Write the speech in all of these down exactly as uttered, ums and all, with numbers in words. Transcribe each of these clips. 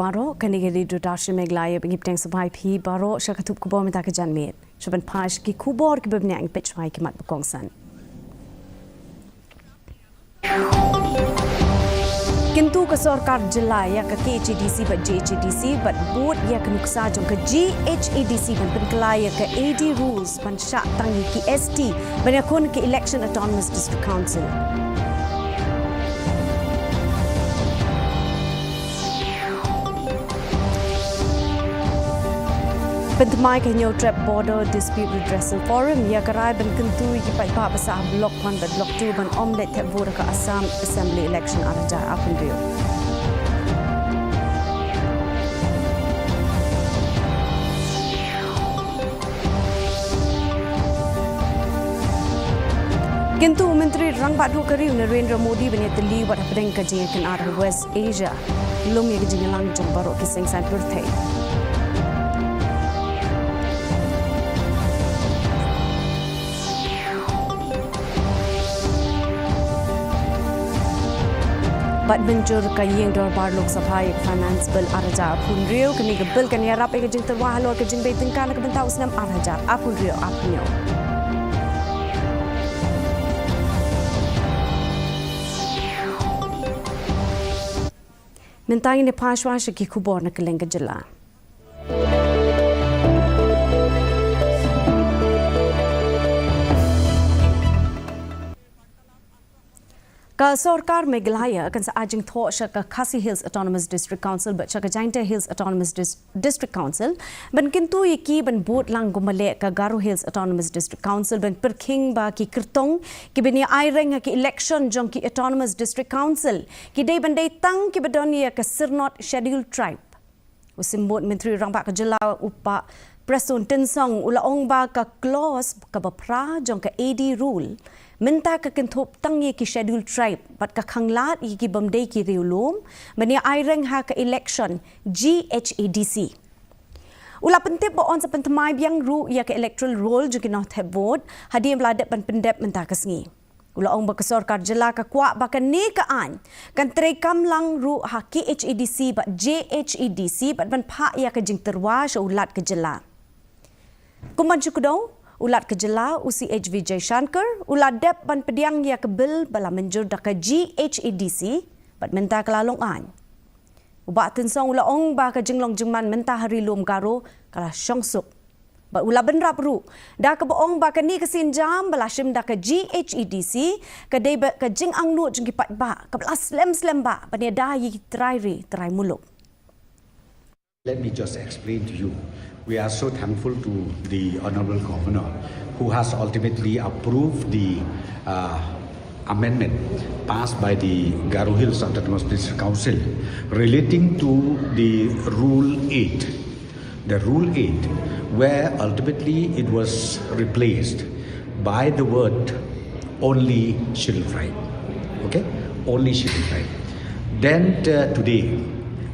baroh, kane ka Radio Darshan Meghalaya, ba ngi pdiang sngewbha ïa phi baroh sha ka thup khubor mynta ka janmiet. Sha ban phai sha ki khubor kiba bniah, ngi peit shuwa ïa ki mat ba kongsan. Kyntu ka sorkar jylla ïa ka K H A D C bad J H A D C bad bud ïa ka nuksa jong ka G H A D C ban pynkylla ïa ka A D rules ban shah tang ïa ki S T ban ïakhun ka election Autonomous District Council. Pynthymmai ka Hynñiewtrep Border Dispute Redressal Forum ïa ka rai ban kyntu ïa ki paidbah ba sah ha Block One bad Block Two ban ym leit thep vote ha ka Assam Assembly Election ar hajar arphew hynriew. Kyntu u Myntri Rangbah Duh ka ri u Narendra Modi ban ïatylli wat hapdeng ka jingïakynad ha West Asia, lum ïa ka jingïalang jong baroh ki seng saiñ pyrthei. Bad mynjur ka ïing dorbar Lok Sabha ïa ka Finance Bill ar hajar arphew hynriew, kane ka bill kan ïarap ïa ka jingtyrwa halor ka jingbei tyngka na ka bynta u snem ar hajar arphew hynriew arphew hynñiew. Mynta ngin ïa phai shuwa sha ki khubor na kylleng ka jylla. Ka sorkar Meghalaya kan sa ai jingthoh sha ka Khasi Hills Autonomous District Council bad sha ka Jaintia Hills Autonomous Dis-, District Council ban kyntu ïa ki ban bud lang kumba leh ka Garo Hills Autonomous District Council ban pyrkhing ba ki kyrtong kiban ïa aireng ha ki election jong ki Autonomous District Council ki dei ban dei tang kiba don ïa ka syrnod Scheduled Tribe. U Symbud Myntri Rangbah ka jylla u Bah Prestone Tynsong u la ong ba ka clause kaba phra jong ka A D rule mynta ka kynthup tang ïa ki Scheduled Tribe bad ka khanglad ïa ki bym dei ki riewlum ban ïa aireng ha ka election G H A D C. U la pyntip ba yn sa pynthymmai biang ruh ïa ka electoral roll jong ki nongthep vote hadien ba la dep ban pyndep mynta ka sngi. U la ong ba ka sorkar jylla ka kwah ba kane ka aiñ kan treikam lang ruh ha K H A D C bad J H A D C bad ban phah ïa ka jingtyrwa sha u Lat ka jylla. Kum ban shu kdew, u Lat ka jylla u C H Vijayashankar u la dep ban pdiang ïa ka bill ba la mynjur da ka G H A D C bad mynta ka la long aiñ. U Bah Tynsong u la ong ba ka jinglong jingman mynta ha Ri Lum Garo ka la shong suk. Bad u la bynrap ruh da kaba ong ba kane ka sienjam ba la shim da ka G H A D C ka dei bad ka jingangnud jong ki paidbah kaba la slem slem bha ban ïada ïa ki trai ri trai muluk. Let me just explain to you. We are so thankful to the Honorable Governor who has ultimately approved the uh, amendment passed by the Garo Hills Autonomous District Council relating to the Rule eight. The Rule eight, where ultimately it was replaced by the word only Scheduled Tribe. Okay? Only Scheduled Tribe. Then uh, today,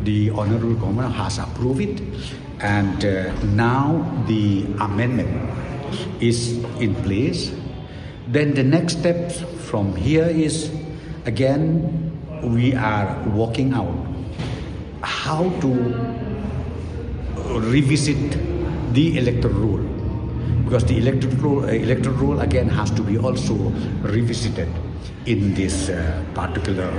the Honorable Governor has approved it, and uh, now the amendment is in place. Then the next step from here is, again, we are working out how to revisit the electoral roll, because the electoral roll, uh, electoral roll again has to be also revisited in this uh, particular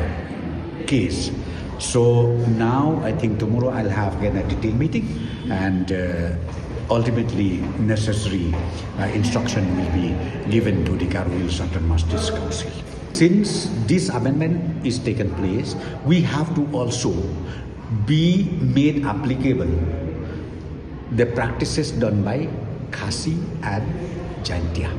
case. So now I think tomorrow I'll have again a detailed meeting, and uh, ultimately necessary uh, instruction will be given to the Garo Hills Autonomous District Council. Since this amendment is taken place, we have to also be made applicable the practices done by Khasi and Jaintia.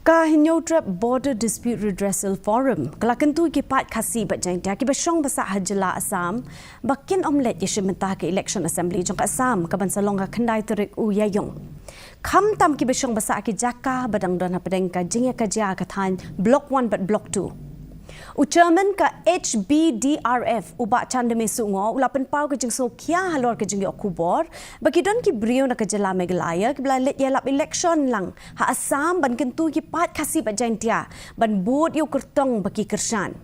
Ka Hynñiewtrep Border Dispute Redressal Forum ka la kyntu ïa ki paid Khasi bad Jaintia kiba shong ba sah ha jylla Assam ba kin ym leit ïashim bynta ha ka election assembly jong ka Assam kaban sa long ha ka khyndai tarik u Ïaïong. Khamtam kiba shong ba sah ha ki jaka ba dang don hapdeng ka jingïakajia ha ka thaiñ Block One bad Block Two. U Chairman ka H B D R F u Bah Chandame Sungo u la pynpaw ka jingsngewkhia halor ka jingïoh khubor ba ki don ki briew na ka jylla Meghalaya kiba la leit ïalap election lang ha Assam ban kyntu ïa ki paid Khasi bad Jaintia ban bud ïa u kyrtong ba ki kyrshan.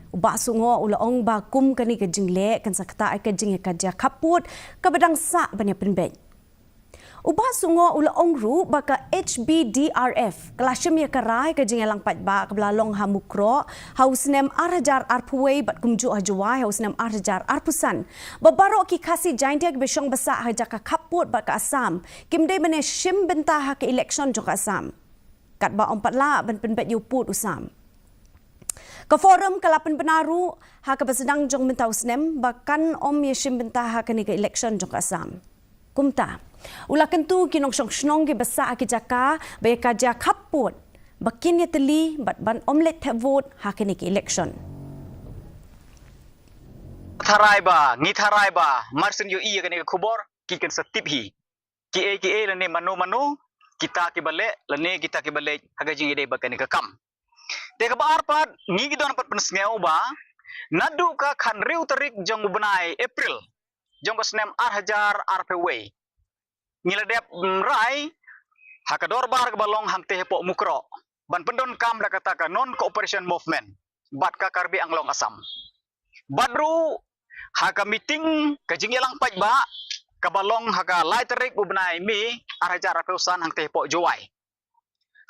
U Bah Sungo u la ong ba kum kane ka jingleh kan sa ktah ïa ka jingïakajia khappud kaba dang sah ban ïa pynbeit. U Bah Sungo u la ong ruh ba ka H B D R F ka la shim ïa ka rai ka jingïalang paidbah kaba la long ha Mukroh ha u snem ar hajar arphew wei bad kumjuh ha Jowai ha u snem ar hajar arphew san, ba baroh ki Khasi Jaintia kiba shong ba sah ha jaka khappud bad ka Assam kim dei ban ïa shim bynta ha ka election jong ka Assam. Katba ym pat lah ban pynbeit ïa u pud u sam. Ka Forum ka la pynbna ruh ha kaba sdang jong mynta u snem ba kan ym ïa shim bynta ha kane ka election jong ka Assam. Kumta u la kyntu ki nongshong shnong kiba sah ha ki jaka ba ïakajia khappud ba kin ïatylli bad ban ym leit thep vote ha kane ka election. Tharai ba, ngi tharai ba mar syn ïohi ïa kane ka khubor ki kan sa tip hi. Ki ei ki ei lane mano mano kita kiba leh lane kita kiba leh ha ka jingïadei bad kane ka kam. Te kaba ar pat ngi ki don pat pynsngew ba naduh ka khathynriew tarik jong u bnai April jong ka snem ar hajar arphew wei ngi la dep, mm, rai ha ka dorbar kaba long hangtei hapoh Mukroh ban pyndonkam da kata ka Non Cooperation Movement bad ka Karbi Anglong Assam. Bad ruh ha ka meeting ka jingïalang paidbah kaba long ha ka lai tarik u bnai May ar hajar arphew san hangtei hapoh Jowai.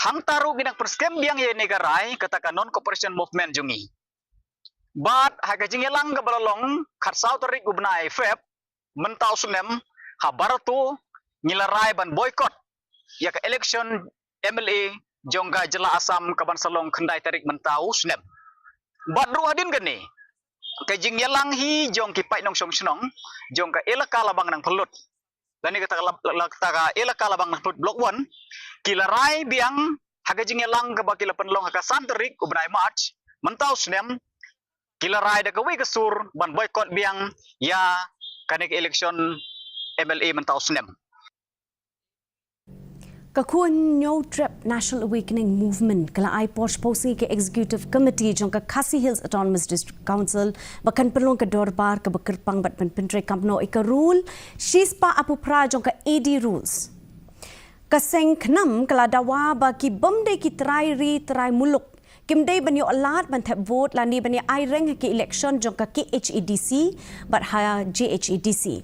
Hangta ruh ngi dang pynskhem biang ïa kane ka rai kata ka Non Cooperation Movement jong ngi. Bad ha ka jingïalang kaba la long khatsaw tarik u bnai Feb mynta u snem ha Barato ngi la rai ban boycott ïa ka election M L A jong ka jylla Assam kaban sa long khyndai tarik mynta u snem. Bad ruh hadien kane ka jingïalang hi jong ki paid nongshong shnong jong ka Elaka Labang Nangphyllut lane kata ka lab-, la-, kata ka Elaka Labang Nangphyllut Block One ki la rai biang ha ka jingïalang kaba ki la pynlong ha ka san tarik u bnai March mynta u snem, ki la rai da kawei ka sur ban boycott biang ïa kane ka election M L A mynta u snem. Ka Khun Hynñiew Trep National Awakening Movement ka la ai por shiphew sngi ka Executive Committee jong ka Khasi Hills Autonomous District Council ba kan pynlong ka dorbar kaba kyrpang bad ban pyntreikam noh ïa ka rule shispah arphew phra jong ka A D rules. Ka seng KHNAM ka la dawa ba ki bym dei ki trai ri trai muluk kim dei ban ïoh lad ban thep vote lane ban ïa ai reng ha ki election jong ka K H A D C bad ha J H A D C.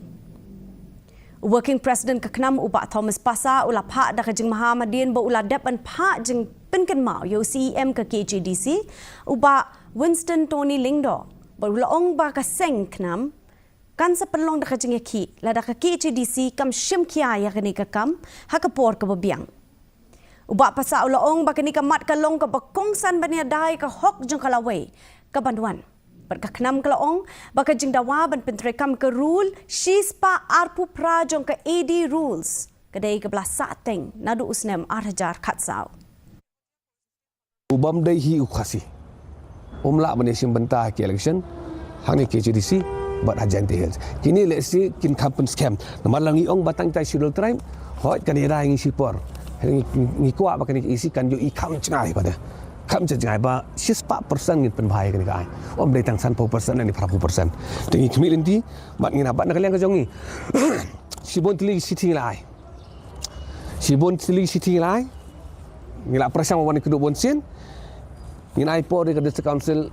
U Working President ka KHNAM u Bah Thomas Passah u la phah da ka jingmaham hadien ba u la dep ban phah jingpynkynmaw ïa u C E M ka K H A D C u Bah Winston Tony Lyngdoh bad u la ong ba ka seng KHNAM kan sa pynlong da ka jingïakhih lada ka K H A D C kam shim khia ïa kane ka kam ha ka por kaba biang. U Bah Passah u la ong ba kane ka mat ka long kaba kongsan ban ïada ïa ka hok jong ka lawei kaban wan. Bad ka KHNAM ka la ong ba ka jingdawa ban pyntreikam ka rule shispah arphew phra jong ka A D rules ka dei kaba la sah teng naduh u snem ar hajar khatsaw. U bym dei hi u Khasi um lah ban ïa shim bynta ha ki election hangne K H A D C bad ha Jaintia Hills. Kine lehse kin kham pynskhem namar la ngi ong ba tang tai Scheduled Tribe, hooid kan ïada ïa ngi shipor. Ngi, ngi kwah ba kane ka E C kan ïohi kham jngai ba da kham jngai ba shispah percent ngin pynbha ïa kane ka aiñ. Ym dei tang sanphew percent ne phra phew percent. Te ngi khmih lynti bad ngin ïa bat na ka liang ka jong ngi. Shibun tylli ki shithi ngi la ai. Shibun tylli ki shithi ngi la ai. Ngi la pyrshang ban wan kynduh bun sien. Ngin ai por ïa ka District Council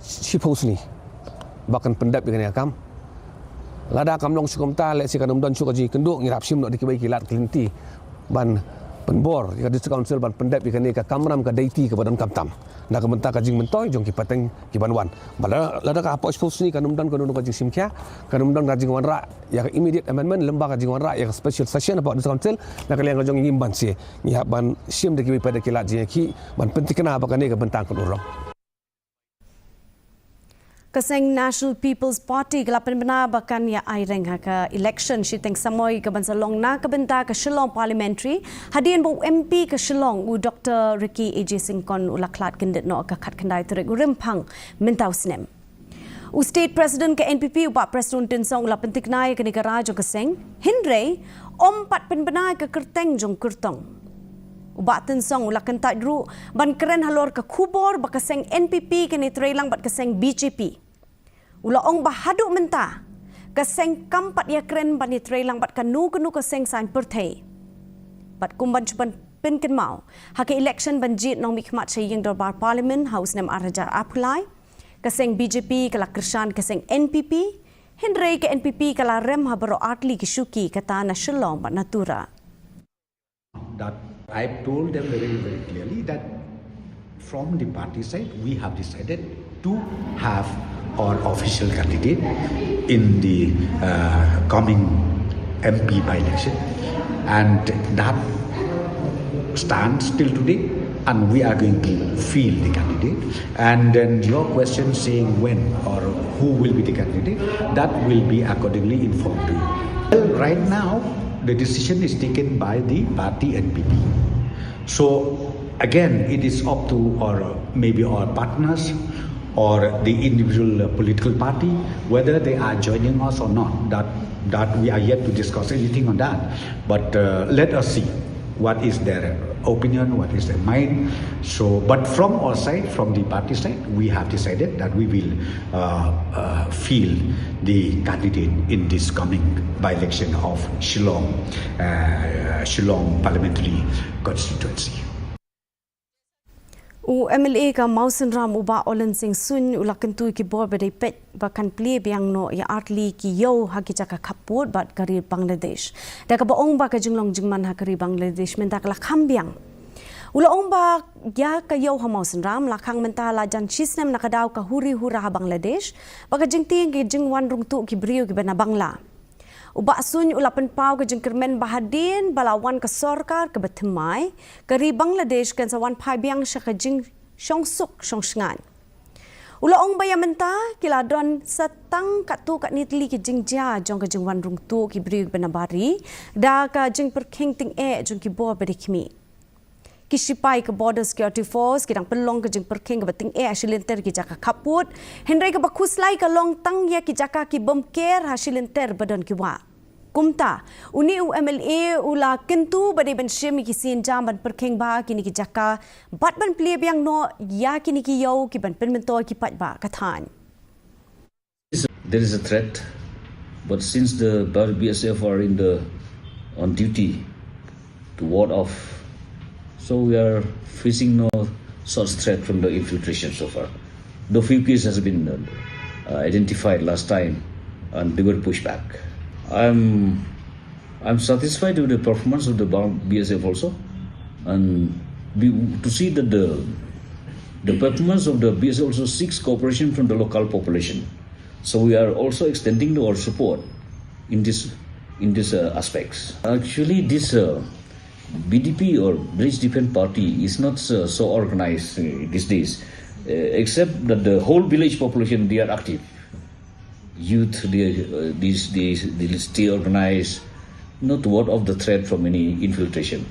shiphew sngi ba kan pyndep ïa kane ka kam. Lada kam long shu kumta lehse kan ym don shuh ka jingkynduh, ngi hap shim noh da kiwei ki lad ki lynti ban pynbor ïa ka District Council ban pyndep ïa kane ka kamram ka deiti kaba donkam tam na ka bynta ka jingmyntoi jong ki pateng kiban wan. Bad lada, lada ka hapoh shiphew sngi kan ym don, kan ym don ka jingshim khia, kan ym don ka jingwanrah ïa ka immediate amendment lyngba ka jingwanrah ïa ka special session hapoh District Council, na ka liang ka jong ngi ngim banse, ngi hap ban shim da kiwei pat da ki lad jingïakhih ban pynthikna ba kane ka bynta kan urlong. Ka seng National People's Party ka la pynbna ba kan ïa ai reng ha ka election shiteng samoi kaban sa long na ka bynta ka Shillong Parliamentary hadien ba u M P ka Shillong u Doctor Ricky A J Syngkon u la khlad kyndit noh ka khatkhyndai tarik u Rymphang mynta u snem. U State President ka N P P u Bah Prestone Tynsong u la pynthikna ïa kane ka rai jong ka seng, hynrei ym pat pynbna ïa ka kyrteng jong u kyrtong. U Bah Tynsong u la kyntait ruh ban kren halor ka khubor ba ka seng N P P kan ïatreilang bad ka seng B J P. U la ong ba haduh mynta ka seng kam pat ïakren ban ïatreilang bad kano kano ka seng saiñ pyrthei. Bad kum ban shu pynkynmaw, ha ka election ban jied nongmihkhmat sha ïing dorbar Parliament ha u snem ar hajar arphew lai, Ka seng B J P ka la kyrshan ka seng N P P, hynrei ka N P P ka la rem ha baroh artylli ki shuki, kata na Shillong bad na Tura. That I've told them very, very clearly that from the party side, we have decided to have our official candidate in the uh, coming M P by-election, and that stands till today, and we are going to field the candidate. And then your question saying when or who will be the candidate, that will be accordingly informed to you. Well, right now, the decision is taken by the party N P P. So again, it is up to or maybe our partners or the individual uh, political party whether they are joining us or not. That that we are yet to discuss anything on that. But uh, let us see what is their opinion, what is their mind. So, but from our side, from the party side, we have decided that we will uh, uh, field the candidate in this coming by-election of Shillong, uh, Shillong Parliamentary Constituency. U M L A ka Mawsynram u Bah Olen Singh Suin u la kyntu ïa ki bor ba dei peit ba kan plie biang noh ïa artylli ki ïew ha ki jaka khappud bad ka ri Bangladesh. Da kaba ong ba ka jinglong jingman ha ka ri Bangladesh mynta ka la kham biang. U la ong ba ïa ka ïew ha Mawsynram la khang mynta la jan shisnem na ka daw ka huri hura ha Bangladesh, ba ka jingtieng ka jingwan rung tuh ki briew kiba na Bangla. U Bah Suin u la pynpaw ka jingkyrmen ba hadien ba la wan ka sorkar kaba thymmai, ka ri Bangladesh kan sa wan phai biang sha ka jingshongsuk shongshngaiñ. U la ong ba ïa mynta ki la don sa tang katto katne tylli ki jingjia jong ka jingwan rung tuh ki briew kiba na bar ri da ka jingpyrkhing tyngeh jong ki bor ba dei khmih. Ki shipai ka Border Security Force ki dang pynlong ka jingpyrkhing kaba tyngeh ha shilynter ki jaka khappud, hynrei kaba khuslai ka long tang ïa ki jaka ki bym ker ha shilynter ba don ki wah. Kumta, une u M L A u la kyntu ba dei ban shim ïa ki sienjam ban pyrkhing bha kine ki jaka bad ban plie biang noh ïa kine ki ïew ki ban pynmyntoi ki paidbah ka thaiñ. There is a threat, but since the B S F are in the on duty to ward off, so we are facing no such threat from the infiltration so far. Though few cases has been uh, identified last time, and they were pushed back. I'm I'm satisfied with the performance of the B S F also, and we, to see that the the performance of the B S F also seeks cooperation from the local population. So we are also extending our support in this in these uh, aspects. Actually, this uh, B D P or Village Defense Party is not uh, so organized uh, these days, uh, except that the whole village population, they are active. Youth, they, uh, these days, they stay organized, not ward off the threat from any infiltration.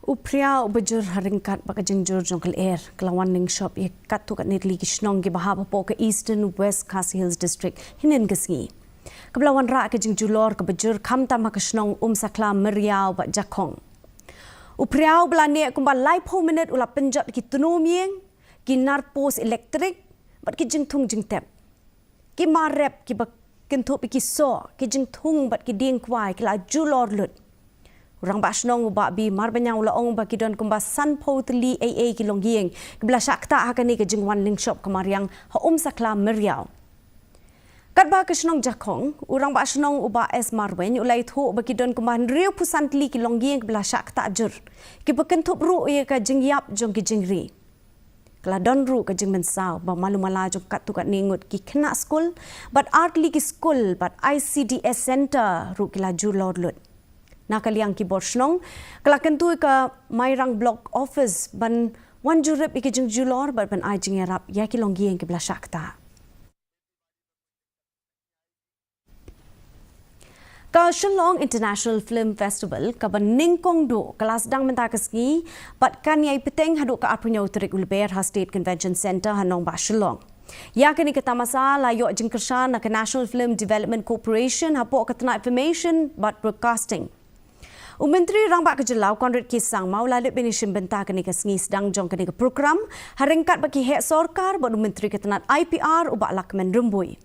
U phriaw uba jur ha ryngkat bad ka jingjur jong ka lyer ka la wan lyngshop ïa katto katne tylli ki shnong kiba hap hapoh ka Eastern West Khasi Hills District hynnin ka sngi. Kaba la wanrah ka jingjulor kaba jur khamtam ha ka shnong Umsakla, Myriaw bad Jakhong. U phriaw uba la neh kumba laiphew minit u la pynjot ïa ki tnum ïing, ki nar post elektrik bad ki jingthung jingtep. Ki mar rep kiba kynthup ïa ki soh, ki jingthung bad ki dieng kwai ki la julor lut. U rangbah shnong u Bah B Marbaniang u la ong ba ki don kumba sanphew tylli eiei ki longïing kiba la shah ktah ha kane ka jingwan lyngshop ka mariang ha Umsakla, Myriaw. Katba ka shnong Jakhong, u rangbah shnong u Bah S Marwein u la ïathuh ba ki don kumba hynriewphew san tylli ki longïing kiba la shah ktah jur, kiba kynthup ruh ïa ka jingïap jong ki jingri. Ka la don ruh ka jingmynsaw ba malu mala jong katto katne ngut ki khynnah skul bad artylli ki skul bad I C D S centre ruh ki la julor lut. Na ka liang ki bor shnong, ka la kyntu ïa ka Mairang Block Office ban wan jurip ïa ki jingjulor bad ban ai jingïarap ïa ki longïing kiba la shah ktah. Ka Shillong International Film Festival kaba nyngkong duh ka la sdang mynta ka sngi bad kan ïai bteng haduh ka arphew hynñiew tarik u Lber ha State Convention Centre ha nongbah Shillong. Ïa kane ka tamasa la ïoh jingkyrshan na ka National Film Development Corporation hapoh ka tnat Information bad Broadcasting. U Myntri Rangbah ka Jylla u Conrad K Sangma u la leit ban ïashim bynta kane ka sngi sdang jong kane ka prokram ha ryngkat bad ki heh sorkar bad u Myntri ka tnat I P R u Bah Lahkmen Rymbui.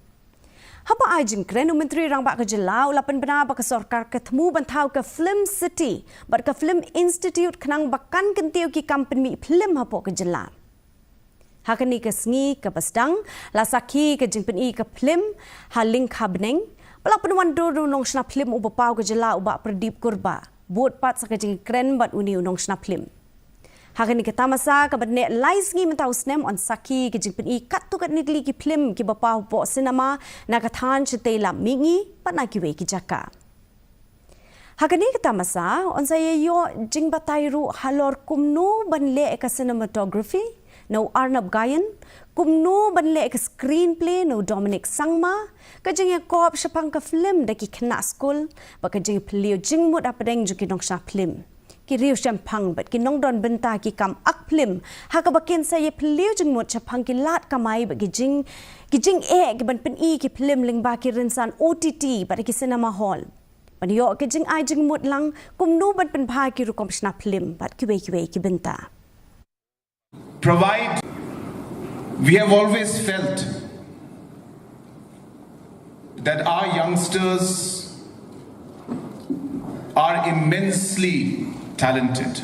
Haba ai jingkren u Myntri Rangbah ka jylla u la pynbna ba ka sorkar ka thmu ban thaw ka Film City bad ka Film Institute khnang ba kan kyntiew ki kam pynmih phlim hapoh ka jylla. Ha kane ka sngi kaba sdang la sakhi ka jingpyni ka phlim ha Lyngkha Bneng ba la pynwandur da u nongshna phlim uba paw ka jylla u Bah Pradip Kurbah. Bud pat sa ka jingkren bad une u nongshna phlim. Ha kane ka tamasa kaba neh lai sngi mynta u snem yn sakhi ka jingpyni katto katne tylli ki phlim kiba paw hapoh cinema na ka thaiñ shatei lap mihngi bad na kiwei ki jaka. Ha kane ka tamasa yn sa ïa ïoh jingbatai ruh halor kumno ban leh ka cinematography na u Arnab Gayan, kumno ban leh ka screenplay na u Dominic Sangma, ka jingïakop shaphang ka phlim da ki khynnah skul bad ka jingphylliew jingmut hapdeng jong ki nongshna phlim, ki riew shemphang bad ki nongdon bynta ki kam ak phlim, ha kaba kin sa ïa phylliew jingmut shaphang ki lad kamai bad ki jing, ki jingeh kiban pyni ki phlim lyngba ki rynsan O T T bad ki cinema hall. Ban ïoh ka jingai jingmut lang kumno ban pynbha ki rukom shna phlim bad kiwei kiwei ki bynta. Provide, we have always felt that our youngsters are immensely talented,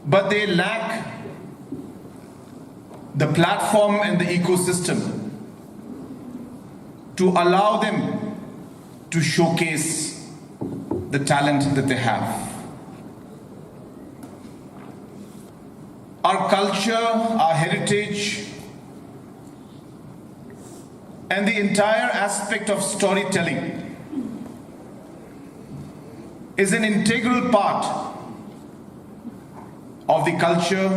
but they lack the platform and the ecosystem to allow them to showcase the talent that they have. Our culture, our heritage, and the entire aspect of storytelling is an integral part of the culture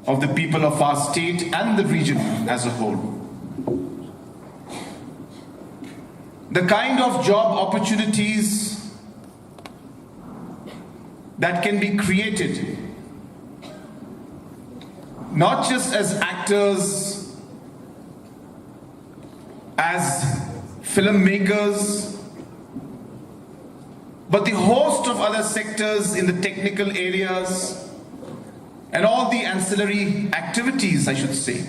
of the people of our state and the region as a whole. The kind of job opportunities that can be created, not just as actors, as filmmakers, but the host of other sectors in the technical areas and all the ancillary activities, I should say,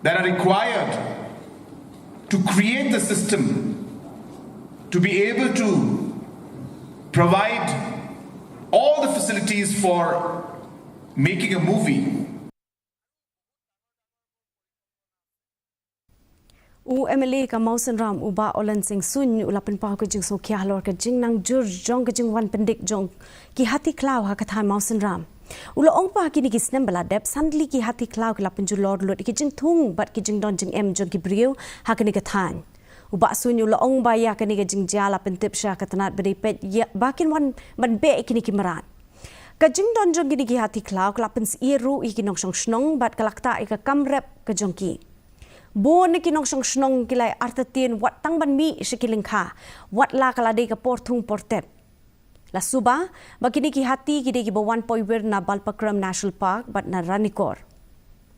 that are required to create the system to be able to provide all the facilities for making a movie. U M L A ka Mawsynram u Bah Olen Singh Suin u la pynpaw ka jingsngewkhia halor ka jingnangjur jong ka jingwan pyndik jong ki hati khlaw ha ka thaiñ Mawsynram. U la ong ba ha kine ki snem ba la dep, san tylli ki hati khlaw ki la pynjulor lut ïa ki jingthung bad ki jingdon jingem jong ki briew ha kane ka thaiñ. U Bah Suin u la ong ba ïa kane ka jingjia la pyntip sha ka tnat ba dei peit ïa ba kin wan ban beh ïa kine ki mrad. Ka jingdon jong kine ki hati khlaw ka la pynsyier ruh ïa ki nongshong shnong bad ka la ktah ïa ka kam rep ka jong ki. Bun na ki nongshong shnong ki la ïa artatien wat tang ban mih sha ki lyngkha, wat la ka la dei ka por thung por tep. La suba ba kine ki hati ki dei kiba wan poi wir na Balpakram National Park bad na Ranikor.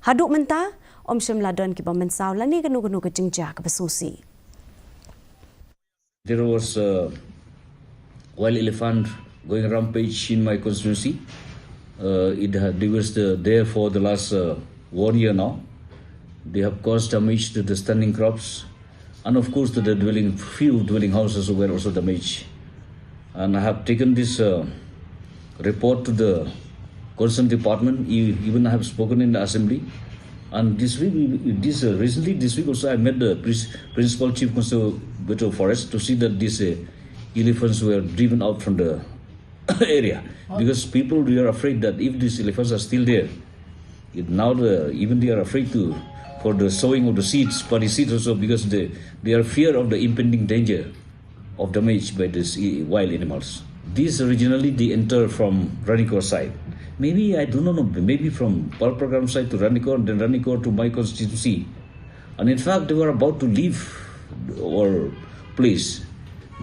Haduh mynta ym shym la don kiba mynsaw lane kano kano ka jingjia kaba sngewsih. There was a wild elephant going rampage in my constituency. Uh, it had, they was the, there for the last uh, one year now. They have caused damage to the standing crops, and of course, to the dwelling, few dwelling houses were also damaged. And I have taken this uh, report to the concerned department. E- Even I have spoken in the assembly. And this week, we- this uh, recently, this week also, I met the pris- principal chief conservator of forest to see that these uh, elephants were driven out from the area, because people, they are afraid that if these elephants are still there, it- now the, even they are afraid to for the sowing of the seeds, paddy seeds also, because they they are fear of the impending danger of damage by these i- wild animals. These originally they enter from Ranikor side. Maybe, I do not know, maybe from Balpakram side to Ranikor, then Ranikor to my constituency. And in fact, they were about to leave our place.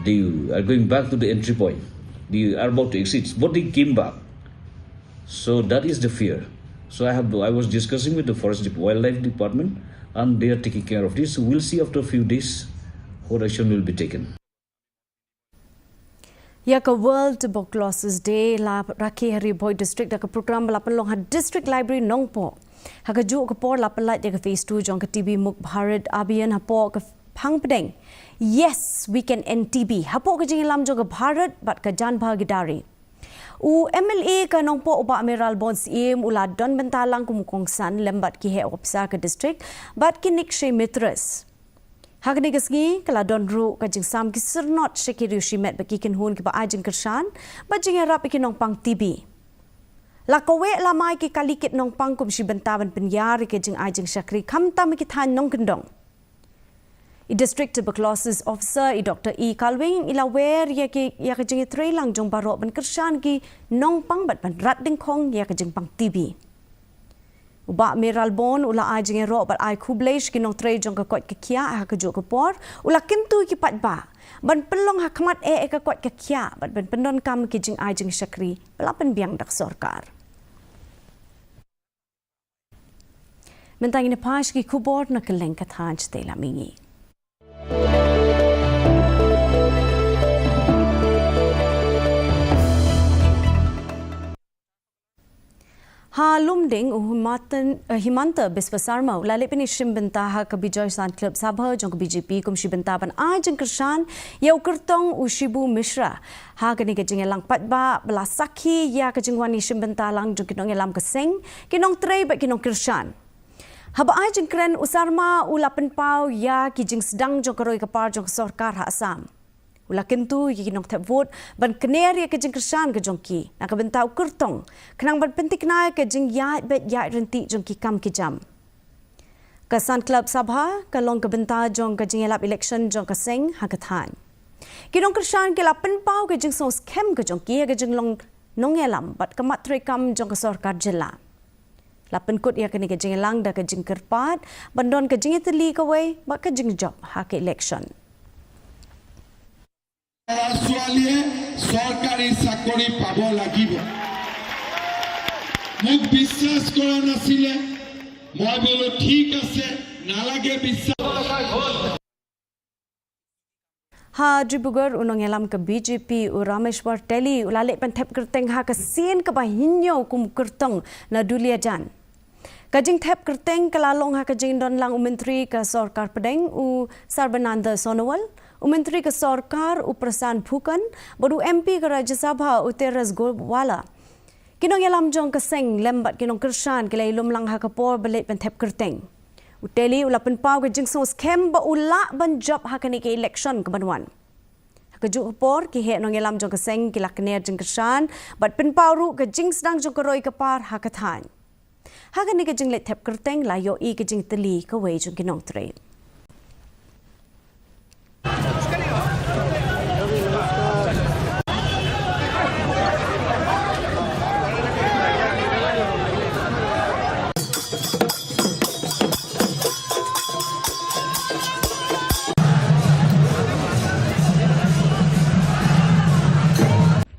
They are going back to the entry point. They are about to exit, but they came back. So that is the fear. So I have, I was discussing with the forest dep- wildlife department, and they are taking care of this. We'll see after a few days what action will be taken. Ïa ka World Tuberculosis Day la rakhe ha Ri Bhoi District da ka program ba la pynlong ha District Library Nongpoh. Ha kajuh ka por la pynlait ïa ka phase two jong ka T B Mukt Bharat Abhiyan hapoh ka phang pdeng Yes, We Can End T B hapoh ka jingïalam jong ka Bharat bad ka Jan Bhagidari. U M L A ka Nongpoh u Bah Mayralborn Syiem u la don bynta lang kum u kongsan lem bad ki heh ophisar ka district bad ki Nikshay Mitras. Ha kane ka sngi ka la don ruh ka jingsam ki syrnod sha ki riewshimet bad ki kynhun kiba ai jingkyrshan bad jingïarap ïa ki nongpang T B. La kaweh la mai ki kali kit nongpang kum shi bynta ban pynïar ïa ka jingai jingshakri khamtam ïa ki thaiñ nongkyndong. I District Tuberculosis Officer i Doctor E Kalwing i la wer ïa ki, ïa ka jingïatreilang jong baroh ban kyrshan ki nongpang bad ban rat dyngkhong ïa ka jingpang T B. U Bah Mayralborn u la ai jingïaroh bad ai khublei sha ki nongtrei jong ka koit ka khiah ha kajuh ka por, u la kyntu ïa ki paidbah ban pynlong ha khmat eh ïa ka koit ka khiah bad ban pyndonkam ïa ki jingai jingshakri ba la pynbiang da ka sorkar. Mynta ngin ïa peit ki khubor na kylleng ka thaiñ, shatei lam ïa ngi. Ha Lumding, u Himatan-, eh, Himanta Biswa Sarma u la leit pynshim bynta ha ka Bijoy Sahn Club Sabha jong ka B J P kum shi bynta ban ai jingkyrshan ïa u kyrtong u Shibu Mishra. Ha kane ka jingïalang paidbah ba la sakhi ïa ka jingwan ïashim bynta lang jong ki nongïalam ka seng, ki nongtrei bad ki nongkyrshan. Haba ai jingkren, u Sarma u la pynpaw ïa ki jingsdang jong ka roi ka par jong ka sorkar ha Assam. U la kyntu ïa ki nongthep vote ban kner ïa ka jingkyrshan ka jong ki na ka bynta u kyrtong, khnang ban pynthikna ïa ka jingïaid beit ïaid ryntih jong ki kam ki jam. Ka Sahn Club Sabha ka long ka bynta jong ka jingïalap election jong ka seng ha ka thaiñ. Ki nongkyrshan ki la pynpaw ka jingsngewskhem ka jong ki ïa ka jinglong nongïalam bad ka mat treikam jong ka sorkar jylla. La pynkut ïa kane ka jingïalang da ka jingkyrpad ban don ka jingïatylli kawei bad ka jingjop ha ka election. ল'ৰা ছোৱালীয়ে চৰকাৰী চাকৰি পাব লাগিব। মোক বিশ্বাস কৰা নাছিলে, মই বোলো, "ঠিক আছে, নালাগে বিশ্বাস।" Ha Dibrugarh, u nongïalam ka B J P u Rameshwar Teili u la leit ban thep kyrteng ha ka sien kaba hynñiew kum u kyrtong na Duliajan. Ka jingthep kyrteng ka la long ha ka jingdon lang u Myntri ka Sorkar Pdeng u Sarbananda Sonowal, u Myntri ka Sorkar u Prashant Bhukon, bad u M P ka Rajya Sabha u Tejas Gowala. Ki nongïalam jong ka seng lem bad ki nongkyrshan ki la ïalum lang ha ka por ba leit ban thep kyrteng. U Teili u la pynpaw ka jingsngewskhem ba u lah ban jop ha kane ka election kaban wan. Ha kajuh ka por, ki heh nongïalam jong ka seng ki la kner jingkyrshan bad pynpaw ruh ka jingsdang jong ka roi ka par ha ka thaiñ. Ha kane ka jingleit thep kyrteng la ïohi ka jingtylli kawei jong ki nongtrei.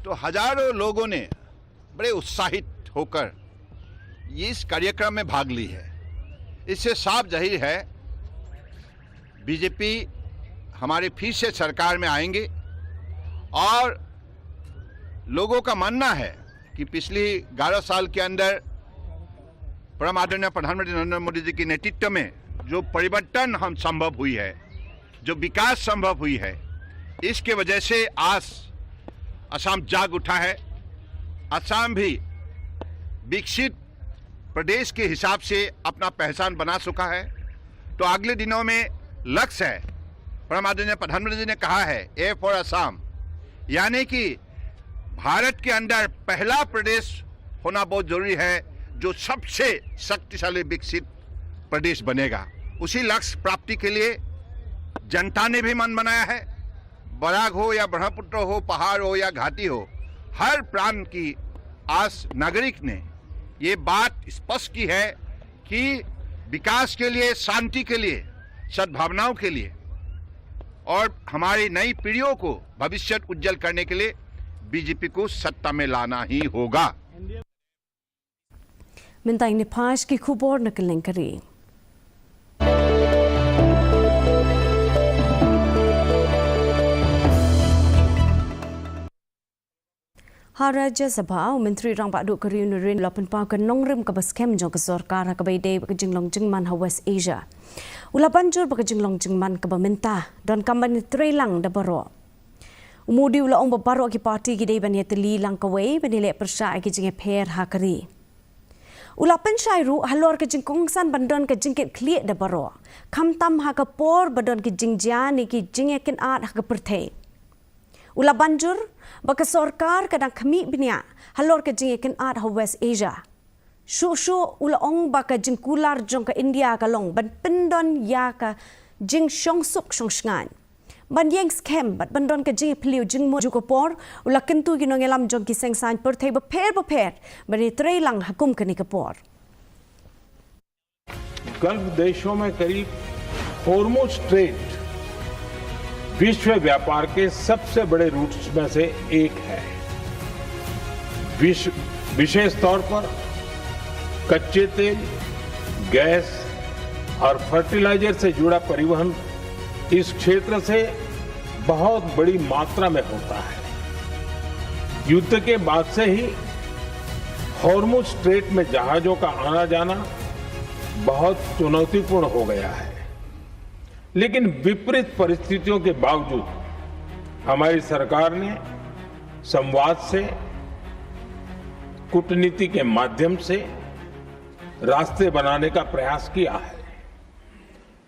तो हजारों लोगों ने बड़े उत्साहित होकर इस कार्यक्रम में भाग ली है। इससे साफ जाहिर है, बीजेपी हमारे फिर से सरकार में आएंगे और लोगों का मानना है कि पिछली ग्यारह साल के अंदर परम आदरणीय प्रधानमंत्री नरेंद्र मोदी जी के नेतृत्व में जो परिवर्तन हम संभव हुई है, जो विकास संभव हुई है, इसके वजह से आज असम जाग उठा है। असम भी विकसित प्रदेश के हिसाब से अपना पहचान बना चुका है। तो अगले दिनों में लक्ष्य है, परम आदरणीय प्रधानमंत्री जी ने कहा है, "ए फॉर असम", यानी कि भारत के अंदर पहला प्रदेश होना बहुत जरूरी है, जो सबसे शक्तिशाली विकसित प्रदेश बनेगा। उसी लक्ष्य प्राप्ति के लिए जनता ने भी मन बनाया है। बराक हो या ब्रह्मपुत्र हो, पहाड़ हो या घाटी हो, हर प्रांत की आज नागरिक ने ये बात स्पष्ट की है कि विकास के लिए, शांति के लिए, सद्भावनाओं के लिए और हमारी नई पीढ़ियों को भविष्य उज्जवल करने के लिए बीजेपी को सत्ता में लाना ही होगा। Mynta ngin ïa peit ki khubor na kylleng ka ri. Ha Rajya Sabha, u Myntri Rangbah Duh ka ri u Narendra u la pynpaw ka nongrim kaba skhem jong ka sorkar ha kaba ïadei bad ka jinglong jingman ha West Asia. U la ban jur ba ka jinglong jingman kaba mynta donkam ban ïatreilang da baroh. U Modi u la ong ba baroh ki party ki dei ban ïatylli lang kawei ban ïaleh pyrshah ïa ki jingïapher ha ka ri. U la pynshai ruh halor ka jingkongsan ban don ka jingkitkhlieh da baroh, khamtam ha ka por ba don ki jingjia ne ki jingïakynad ha ka pyrthei. U la ban jur ba ka sorkar ka dang khmih bniah halor ka jingïakynad ha West Asia. Shuh shuh u la ong ba ka jingkular jong ka India ka long ban pyndon ïa ka jingshongsuk shongshngaiñ, ban ïeng skhem bad ban don ka jingïaphylliew jingmut. Jong ka por, u la kyntu ki nongïalam jong ki seng saiñ pyrthei bapher bapher ban ïatreilang ha kum kane ka por. गल्फ देशों में करीब हॉर्मुज स्ट्रेट विश्व व्यापार के सबसे बड़े रूट्स में से एक है। विश-, विशेष तौर पर कच्चे तेल, गैस और फर्टिलाइजर से जुड़ा परिवहन इस क्षेत्र से बहुत बड़ी मात्रा में होता है। युद्ध के बाद से ही हॉर्मुज स्ट्रेट में जहाजों का आना जाना बहुत चुनौतीपूर्ण हो गया है, लेकिन विपरीत परिस्थितियों के बावजूद हमारी सरकार ने संवाद से, कूटनीति के माध्यम से रास्ते बनाने का प्रयास किया है।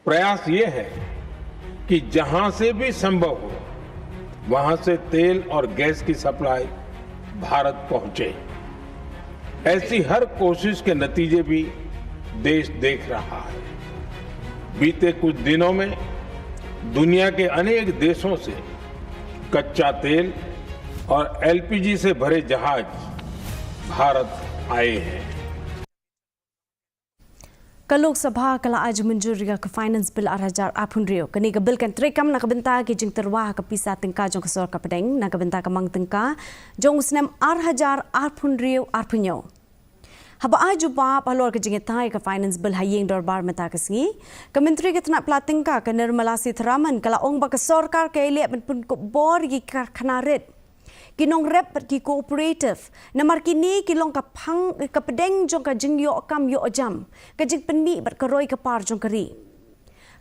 प्रयास ये है कि जहां से भी संभव हो, वहां से तेल और गैस की सप्लाई भारत पहुंचे। ऐसी हर कोशिश के नतीजे भी देश देख रहा है। बीते कुछ दिनों में दुनिया के अनेक देशों से कच्चा तेल और एलपीजी से भरे जहाज भारत आए हैं। Ka Lok Sabha ka la ai jingmynjur ïa ka Finance Bill ar hajar arphew hynriew. Kane ka bill kan treikam na ka bynta ki jingtyrwa ha ka pisa tyngka jong ka sorkar pdeng na ka bynta ka mang tyngka jong u snem ar hajar arphew hynriew arphew hynñiew. Haba ai jubab halor ka jingïatai ïa ka Finance Bill ha ïing dorbar mynta ka sngi, ka Myntri ka tnat pla tyngka ka Nirmala Sitharaman ka la ong ba ka sorkar ka ïaleh ban pynkup bor ïa ki karkhana rit, ki nongrep bad ki cooperative, namar kine ki long ka phang, ka pdeng jong ka jingïoh kam ïoh jam, ka jingpynmih bad ka roi ka par jong ka ri.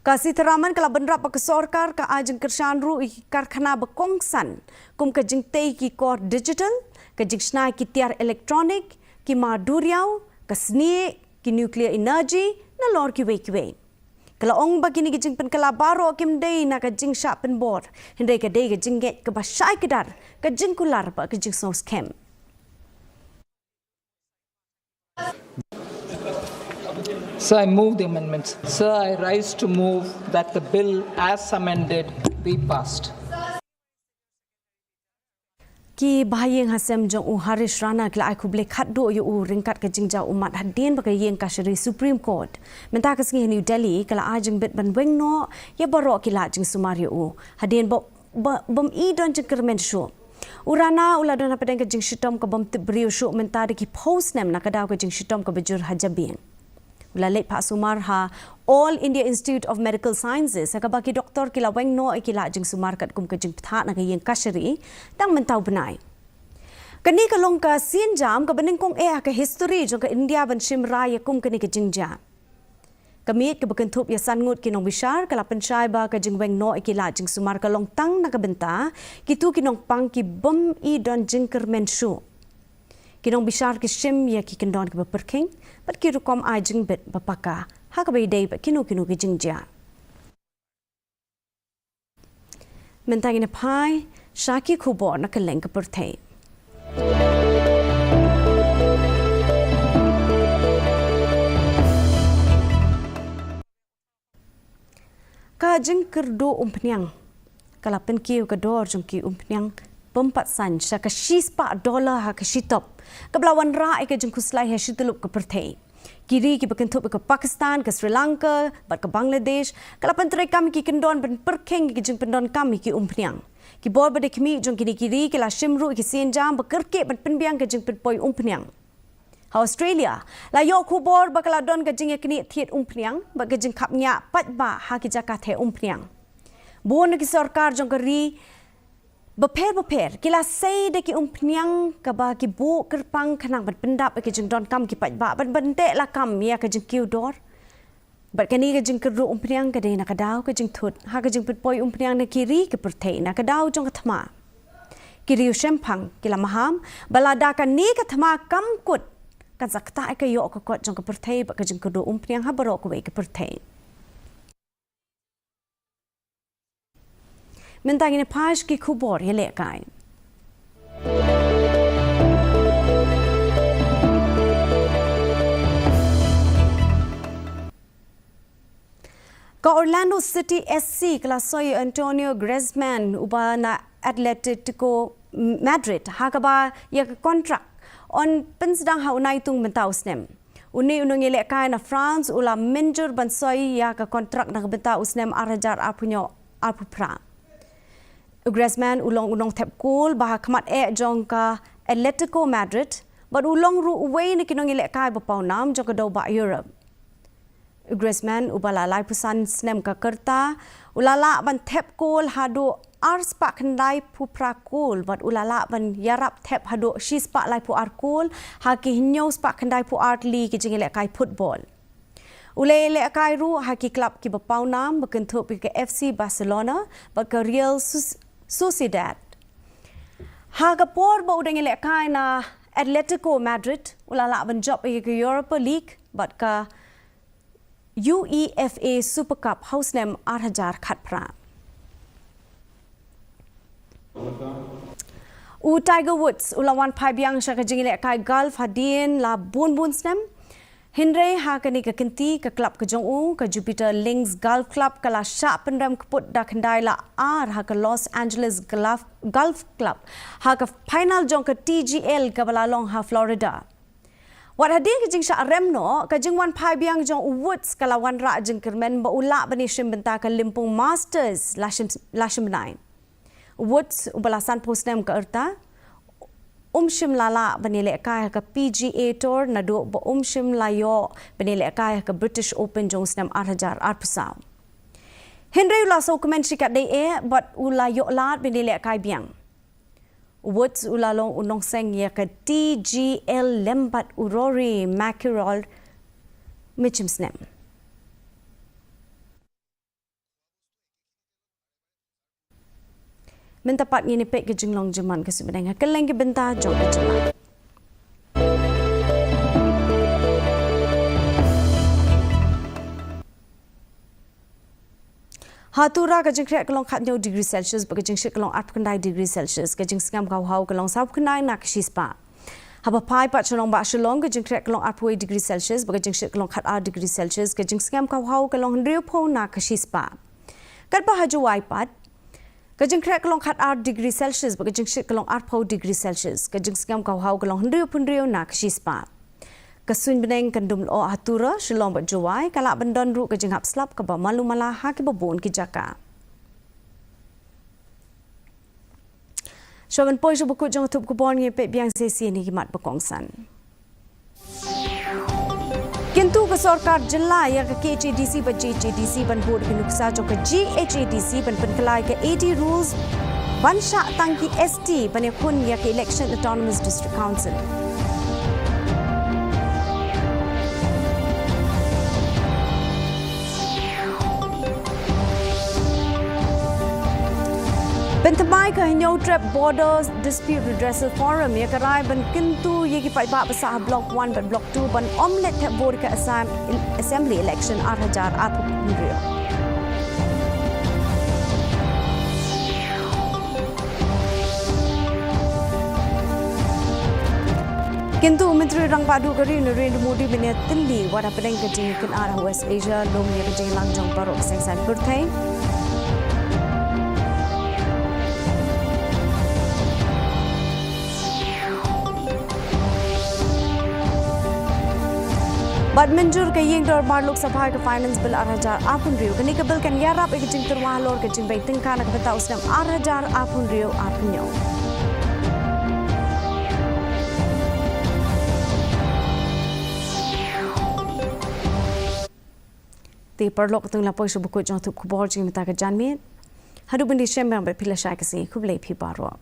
Ka Sitharaman ka la bynrap ba ka sorkar ka ai jingkyrshan ruh ïa ki karkhana ba kongsan, kum ka jingtei ki kor digital, ka jingshna ki tiar electronic, ki mar duriaw, ka snieh, ki nuclear energy, nalor kiwei kiwei. Ka la ong ba kine ki jingpynkylla baroh kim dei na ka jingshah pynbor, hynrei ka dei ka jingngeit kaba shai kdar, ka jingkular bad ka jingsngewskhem. Sir, I move the amendments. Sir, I rise to move that the bill as amended be passed. Ki bahaïing hasem jong u Harish Rana ki la ai khublei khatduh ïa u ryngkat ka jingjaw ummat hadien ba ka ïing kashari Supreme Court mynta ka sngi ha New Delhi ka la ai jingbit ban weng noh ïa baroh ki lad jingsumar ïa u hadien ba, ba, bym i don jingkyrmen shuh. U Rana u la don hapdeng ka jingshitom ka bym tip briew shuh mynta da ki phew snem na ka daw ka jingshitom kaba jur ha jabieng. U la leit phah sumar ha All India Institute of Medical Sciences ha kaba ki doktor ki la weng noh ïa ki lad jingsumar katkum ka jingpyntha na ka ïing kashari tang mynta u bnai. Kane ka long ka sienjam kaba nyngkong eh ha ka histori jong ka India ban shim rai ïa kum kane ka jingjia. Ka miej kaba kynthup ïa san ngut ki nongbishar ka la pynshai ba ka jingweng noh ïa ki lad jingsumar ka long tang na ka bynta kito ki nongpang ki bym i don jingkyrmen shuh. Ki nongbishar ki shim ïa ki kyndon kiba pyrkhing bad ki rukom ai jingbit ba paka ha kaba ïadei bad kino kino ki jingjia. Mynta ngin ïa phai sha ki khubor na kylleng ka pyrthei. Ka jingkyrduh umphniang ka la pynkiew ka dor jong ki umphniang bym pat saiñ sha ka shispah dollar ha ka shitop, kaba la wanrah ïa ka jingkhuslai ha shityllup ka pyrthei. Ki ri kiba kynthup ïa ka Pakistan, ka Sri Lanka bad ka Bangladesh ka la pyntreikam ïa ki kyndon ban pyrkhing ïa ki jingpyndonkam ïa ki umphniang. Ki bor ba dei khmih jong kine ki ri ki la shim ruh ïa ki sienjam ba kyrkieh ban pynbiang ka jingpynpoi umphniang. Ha Australia la ïoh khubor ba ka la don ka jingïaknieh thied umphniang bad ka jingkhapngiah paidbah ha ki jaka theh umphniang. Bun na ki sorkar jong ka ri Bapher bapher ki la sei da ki umphniang kaba ki buh kyrpang khnang ban pyndap ïa ki jingdonkam ki paidbah, ban ban teh lakam ïa ka jingkiew dor. Bad kane ka jingkyrduh umphniang ka dei na ka daw ka jingthut ha ka jingpynpoi umphniang na ki ri ki pyrthei na ka daw jong ka thma. Ki riew shemphang ki la maham ba lada kane ka thma kam kut, kan sa ktah ïa ka ïoh ka kot jong ka pyrthei bad ka jingkyrduh umphniang ha baroh kawei ka pyrthei. Mynta ngin ïa peit ki khubor ïalehkai. Ka Orlando City S C ka la soi ïa Antonio Griezmann uba na Atletico Madrid ha kaba ïa ka kontrak yn pynsdang ha u Naitung mynta u snem. Une u nongïalehkai na France u la mynjur ban soi ïa ka kontrak na ka bynta u snem ar hajar arphew hynñiew arphew phra. U Griezmann u long u nongthep kol ba ha khmat eh jong ka Atletico Madrid bad u long ruh uwei na ki nongïalehkai ba pawnam jong ka dewbah Europe. U Griezmann uba la laiphew san snem ka rta u la lah ban thep kol haduh ar spah khyndai phew phra kol bad u la lah ban ïarap thep haduh shi spah laiphew ar kol ha ki hynñiew spah khyndai phew ar tylli ki jingïalehkai football. U la ïalehkai ruh ha ki klab kiba pawnam ba kynthup ïa ka F C Barcelona bad ka Real Sus- Sociedad. Ha ka por ba u dang ïalehkai na Atletico Madrid u la lah ban jop ïa ka Europa League bad ka UEFA Super Cup ha u snem ar hajar khatphra. U Tiger Woods u la wan phai biang sha ka jingïalehkai golf hadien la bun bun snem. Hynrei ha kane ka kynti ka klab ka jong u ka Jupiter Links Golf Club ka la shah pynrem kput da khyndai la ar ha ka Los Angeles Golf, Golf Club ha ka final jong ka T G L kaba la long ha Florida. Wat hadien ka jingshah rem noh, ka jingwan phai biang jong u Woods ka la wanrah jingkyrmen ba u lah ban ïashim bynta ka lympung Masters la shim, la shim bnai. U Woods uba la sanphew snem ka rta um shym la lah ban ïalehkai ha ka P G A Tour naduh ba um shym la ïoh ban ïalehkai ha ka British Open jong u snem ar hajar arphew saw. Hynrei u la sngewkmen shikatdei eh bad u la ïoh lad ban ïalehkai biang. U Woods u la long u nongseng ïa ka T G L lem bad u Rory McIlroy mynshem snem. Mynta pat ngin ïa peit ka jinglong jingman ka suiñ bneng ha kylleng ki bynta jong ka jylla. Ha Tura ka jingkhreh ka long khathynñiew degree Celsius bad ka jingshit ka long arphew khyndai degree Celsius, ka jingsngem ka hawhaw ka long sawphew khyndai na ka shispah. Haba phai pat sha nongbah Shillong ka jingkhreh ka long arphew wei degree Celsius bad ka jingshit ka long khatar degree Celsius, ka jingsngem ka hawhaw ka long hynriewphew na ka shispah. Katba ha Jowai pat ka jingkhreh ka long khatar degree Celsius bad ka jingshit ka long arphew degree Celsius, ka jingsngem ka hawhaw ka long hynriewphew hynriew na ka shispah. Ka suiñ bneng kan dum lyoh ha Tura, Shillong bad Jowai, ka lah ban don ruh ka jinghap slap kaba malu mala ha kiba bun ki jaka. Shuwa ban poi sha ba kut jong ka thup khubor ngin ïa peit biang shisien ïa ki mat ba kongsan. Kyntu ka sorkar jylla ïa ka K H A D C bad J H A D C ban bud ki nuksa jong ka G H A D C ban pynkylla ïa ka A D rules ban shah tang ki S T ban ïakhun ïa ka election Autonomous District Council. Pynthymmai ka Hynñiewtrep Border Dispute Redressal Forum ïa ka rai ban kyntu ïa ki paidbah ba sah ha Block One bad Block Two ban ym leit thep vote ha ka Assam Assembly Election ar hajar arphew hynriew. Kyntu u Myntri Rangbah Duh ka ri u Narendra Modi mynne tylli wat hapdeng ka jingïakynad ha West Asia lum ïa ka jingïalang jong baroh ka seng saiñ pyrthei. Bad mynjur ka ïing dorbar Lok Sabha ka Finance Bill ar hajar arphew hynriew. Kane ka bill kan ïarap ïa ka jingtyrwa halor ka jingbei tyngka na ka bynta u snem ar hajar arphew hynriew arphew hynñiew. Te paralok, to ngin ïa poi sha ba kut jong ka thup khubor jong ngi mynta ka janmiet. Haduh ban ïashem biang bad phi lashai ka sngi, khublei phi baroh.